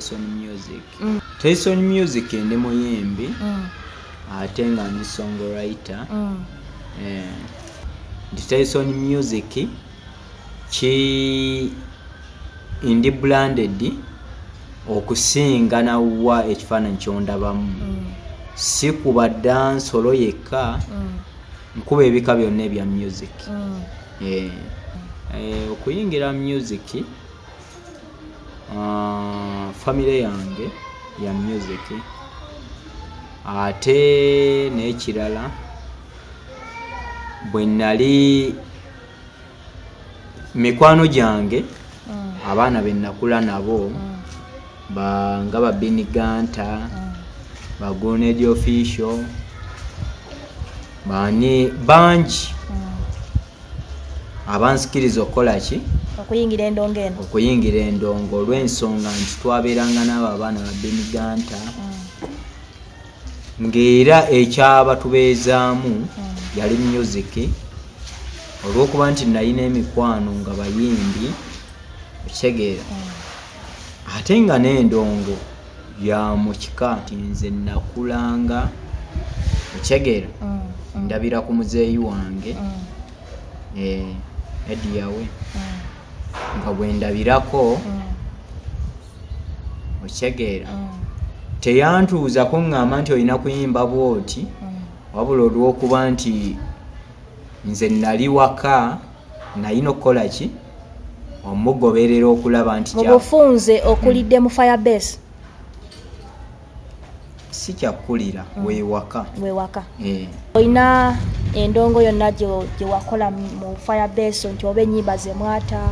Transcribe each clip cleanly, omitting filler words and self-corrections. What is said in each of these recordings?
Tyson Music. Tyson Music ndi muyimbi ate nga ndi songwriter. Nti Tyson Music ki ndi branded okusinga nawa ekifaananyi kyondabamu. Si kuba dancehall yekka, nkuba ebika byonna ebya music. Okuyingira music, famire yange ya music, ate n'ekirala bwe nali mikwano gyange, abaana be nakula nabo, nga ba Biniganta, ba Goned Official, bani bangi abansikiriza okukola ki? Okuyingira endongo eno. Okuyingira endongo, olw'ensonga nti twabeeranga n'abo abaana ba Biniganta, ng'era ekyabatubeezaamu yali music, olw'okuba nti nalina emikwano nga bayimbi, okitegeera, ate nga n'endongo ya mu kika, nti nze nakulanga, okitegeera, ndabira ku muzeeyi wange, Eddie Yawe, nga bwe ndabirako, okitegeera, teyantuuza kuŋŋamba nti olina kuyimba bw'oti, wabula olw'okuba nti nze nali waka, nalina okukola ki? Omugoberera okulaba nti Mu bufunze, okulidde mu Firebase? Si kyakkulira, weewaka. Wewaka. Eh. Olina endongo yonna gye wakola mu Firebase, nti oba ennyimba zemwata?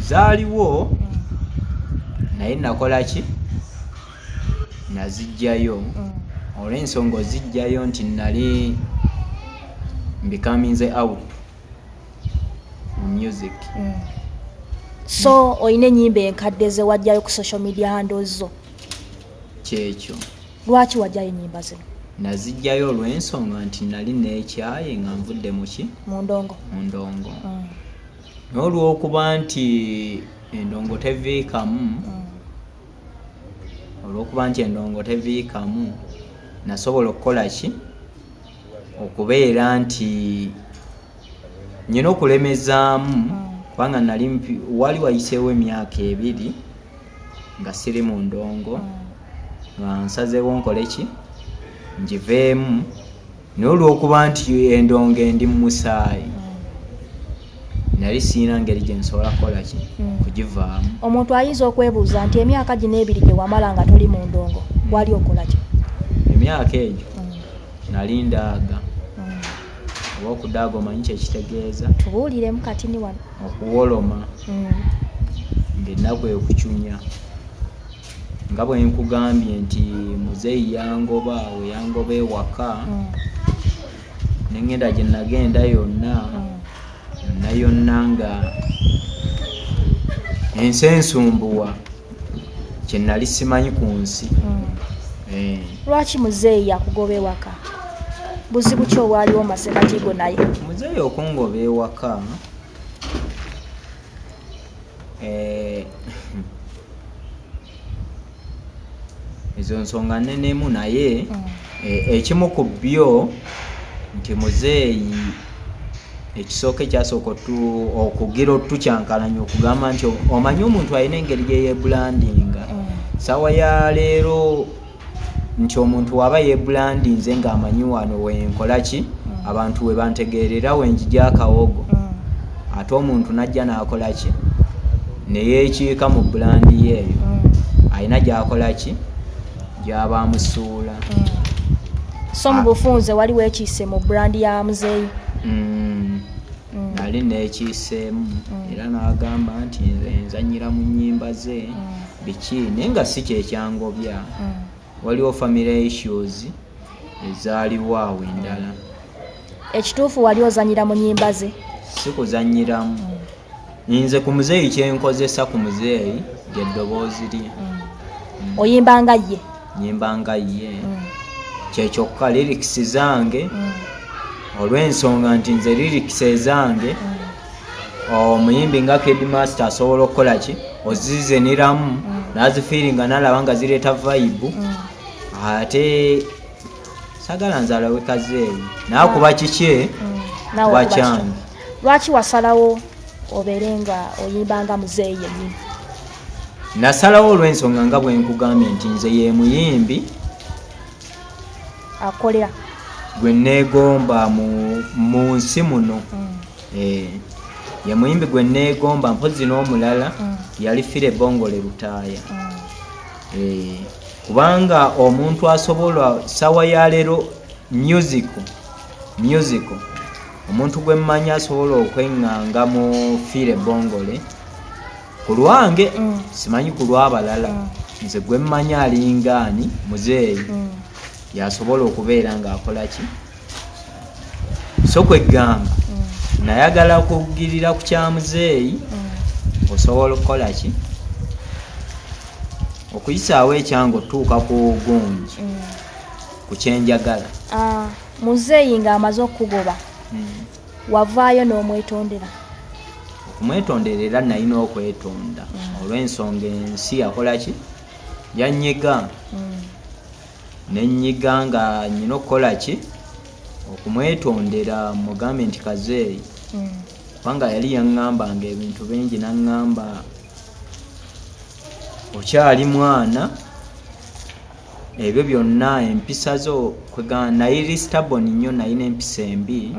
Zaaliwo, naye nakola ki? Nazijjayo, olw'ensonga ozijjayo nti nali mbikaminze out mu music. So olina ennyimba enkadde ze wajjayo ku social media handles zo? Kyekyo. Lwaki wajjayo ennyimba zino? Nazijjayo olw'ensonga nti nali neekyaye nga nvudde muki? Mu ndongo. Mu ndongo, n'olwokuba nti endongo teviikamu, olwokuba nti endongo teviikamu, nasobola okukola ki? Okubeera nti nyina okulemezaamu, kubanga nali wali wayiseewo emyaka 2 nga siri mu ndongo, nga nsazeewo nkole ki? Ngiveemu, naye olwokuba nti endongo endi mu musaayi, nali siina ngeri gye nsobola kukola ki? Kugivaamu. Omuntu ayinza okwebuuza nti emyaka gino 2 gye wamala nga toli mu ndongo, wali okola ki? Emyaka egyo nali ndaaga, oba okudaaga omanyi kyekitegeeza? Tubuuliremu katini wano. Okuwoloma, ng'ennaku ekucunya, nga bwe nkugambye nti muzeeyi yangoba, we yangoba ewaka, nengenda gye nagenda yonna, yonna yonna, nga ensi ensumbuwa kye nali simanyi ku nsi. Lwaki muzeeyi yakugoba ewaka? Buzibu ki obwaliwo masekati go naye? Muzeeyi okungoba ewaka, ezo nsonga nnenemu, naye ekimu ku byo nti muzeeyi ekisooka ekyasooka okugira otukyankalanya, okugamba nti omanyi omuntu alina engeri gye yeebrandinga. Saawa ya leero nti omuntu waba yeebrandinze ng'amanyi wano wenkola ki, abantu we bantegeerera, wenjija akawogo, ate omuntu najja n'akola ki? Neyeekiika mu brand ye eyo, alina gy'akola ki? Gy'aba amusuula. So mu bufunze wali weekiise mu brand ya muzeeyi? Nali neekiiseemu, era n'agamba nti nze nzanyira mu nnyimba ze, biki, naye nga si kyekyangobya. Waliwo family issues ezaaliwo awo endala. Ekituufu wali ozanyira mu nnyimba ze? Si kuzanyiramu. Nze ku muzeeyi kyenkozesa ku muzeeyi lyeddoboozi lye. Oyimba nga ye? Nyimba nga ye, kyekyokka. Lyrics zange, olw'ensonga nti nze lyrics ezange, omuyimbi nga Kidmaster asobola okukola ki? Ozizeneramu nazifiiringa, nalaba nga zireeta vibe. Ate sagala nzalawe kazeeyi nakuba kikye. Naawe kuba okuba kyange. kikyo. Lwaki wasalawo obeere nga oyimba nga muzeeyi yennyini? Nasalawo olw'ensonga nga bwe nkugambye nti nze ye muyimbi akolera gwe neegomba mu nsi muno. Eh, ye muyimbi gwe neegomba. Mpozi n'omulala yali Philly Bongole Lutaaya. Eh, kubanga omuntu asobola sawa ya leero music omuntu gwe mmanyi asobola okweŋŋanga mu Philly Bongole ku lwange, simanyi ku lw'abalala, nze gwe mmanyi alingaani muzeeyi, yasobola okubeera ng'akola ki. So kwegamba nayagala kugirira ku kya muzeeyi, osobola okukola ki, okuyisaawo ekyange otuuka ku gungi ku kyenjagala. Ah, muzeeyi ng'amaze okukugoba, wavaayo n'omwetondera? Okumwetondera era nalina okwetonda olw'ensonga ensi yakola ki, yanyiga, nenyiga nga nyina okukola ki, okumwetondera, mugambe nti kazeeyi, kubanga yali yaŋŋambanga ebintu bingi, naŋŋamba okyali mwana, ebyo byonna empisa zo kwegamba nayiri stubborn nnyo, nalina empisa embi,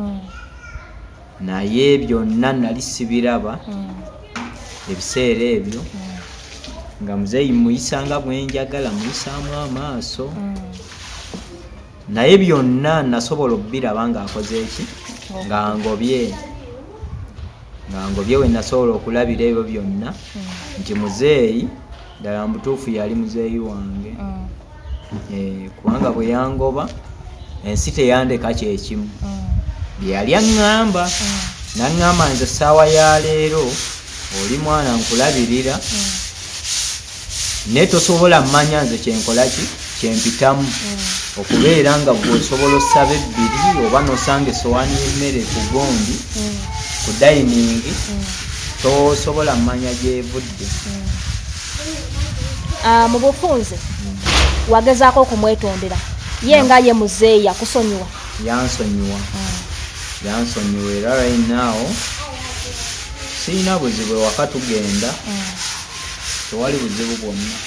naye byonna nali sibiraba ebiseera ebyo, nga muzeeyi muyisanga bwenjagala, muyisaamu amaaso, naye byonna nasobola okubiraba ng'akoze eki, nga ngobye we nasobola okulabira ebyo byonna nti muzeeyi ddala mubutuufu yali muzeeyi wange. Eh, kubanga bwe yangoba ensi teyandeka kyekimu bye yali aŋŋamba, naŋŋamba nze essaawa ya leero oli mwana nkulabirira, naye tosobola mmanya nze kyenkola ki, kyempitamu okubeera nga gwe osobola osaba ebbiri oba nosanga esowaani y'emmere ku gundi ku dining, tosobola mmanya gyevudde. Ah, mu bufunze wagezaako okumwetondera ye nga ye muzeeyi, yakusonyiwa? Yansonyiwa, yansonyiwa, era right now sirina buzibu. Ewaka tugenda, tewali buzibu bwonna.